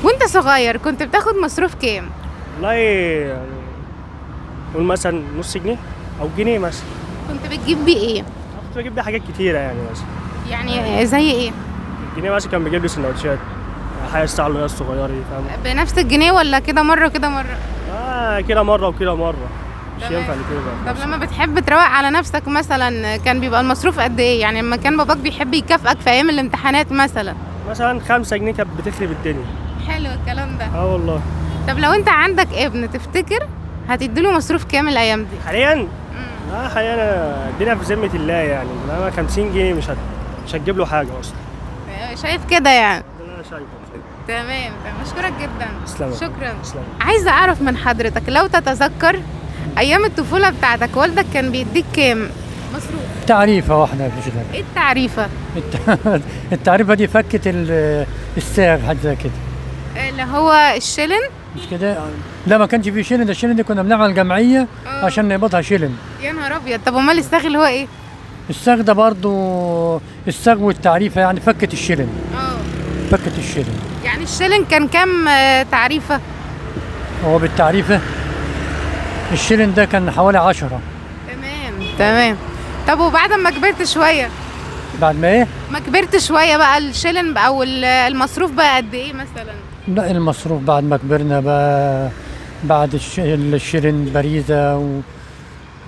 وانت صغير كنت بتاخد مصروف كام؟ والله يعني قول مثلا نص جنيه او جنيه مثلا. كنت بتجيب بيه ايه؟ كنت بجيب بيه حاجات كتيرة يعني مثلا. يعني زي ايه؟ الجنيه مثلا كان بيجيب لي سندوتشات، حاجة الساعة اللي هي الصغيرة دي، فاهم؟ بنفس الجنيه ولا كده مرة وكده مرة؟ اه كده مرة وكده مرة، مش تمام. ينفع الاثنين بقى. طب لما بتحب تروق على نفسك مثلا كان بيبقى المصروف قد ايه؟ يعني لما كان باباك بيحب يكافئك في ايام الامتحانات مثلا. مثلا 5 جنيه كانت بتخرب الدنيا. حلو الكلام ده. اه والله. طب لو انت عندك ابن تفتكر هتديله مصروف كام الايام دي؟ حاليا؟ لا حاليا الدنيا في ذمه الله يعني، انا 50 جنيه مش هتجيب له حاجة اصلا. شايف كده يعني؟ ده اللي انا شايفه. تمام تمام، اشكرك جدا. تسلم. شكرا. تسلم. عايزه اعرف من حضرتك لو تتذكر ايام الطفولة بتاعتك والدك كان بيديك كام مصروف؟ تعريفة واحدة مفيش غيرها. ايه التعريفه؟ التعريفة دي فكت الساغ حاجة زي كده. اللي هو الشلن؟ مش كده؟ لا ما كانش فيه شلن، ده الشلن دي كنا بنعمل جمعية عشان نقبضها شلن. يا نهار ابيض. طب امال الساغ اللي هو ايه؟ الساغ ده برضو الساغ والتعريفة يعني فكت الشلن. فكت الشلن. يعني الشلن كان كام تعريفة؟ هو بالتعريفة الشلن ده كان حوالي 10. تمام تمام. طب وبعد ما كبرت شوية؟ بعد ما ايه؟ ما كبرت شوية بقى الشلن او المصروف بقى قد ايه مثلا؟ لا المصروف بعد ما كبرنا بقى بعد الشلن بريزة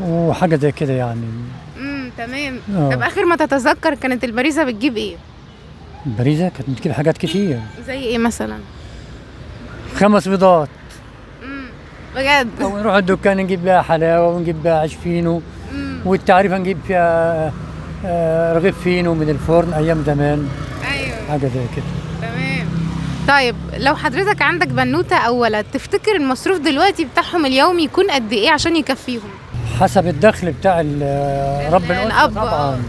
وحاجة زي كده يعني. تمام. طب اخر ما تتذكر كانت البريزة بتجيب ايه؟ البريزة كانت بتجيب حاجات كتير. زي ايه مثلا؟ 5 بيضات. بجد؟ ونروح الدكان نجيب بيها حلاوة ونجيب بيها عيش فينو، والتعريفة نجيب فيها رغيف فينو من الفرن ايام زمان. ايوه حاجة زي كده. تمام. طيب لو حضرتك عندك بنوتة او ولد تفتكر المصروف دلوقتي بتاعهم اليومي يكون قد ايه عشان يكفيهم؟ حسب الدخل بتاع رب الأسرة طبعا.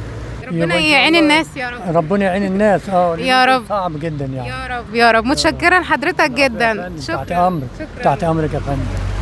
ربنا يعين الناس يا رب. ربنا يعين الناس. يا رب. صعب جدا يعني. يا رب يا رب. متشكرة لحضرتك جدا. شكرا. تحت امرك. تحت امرك يا فندم.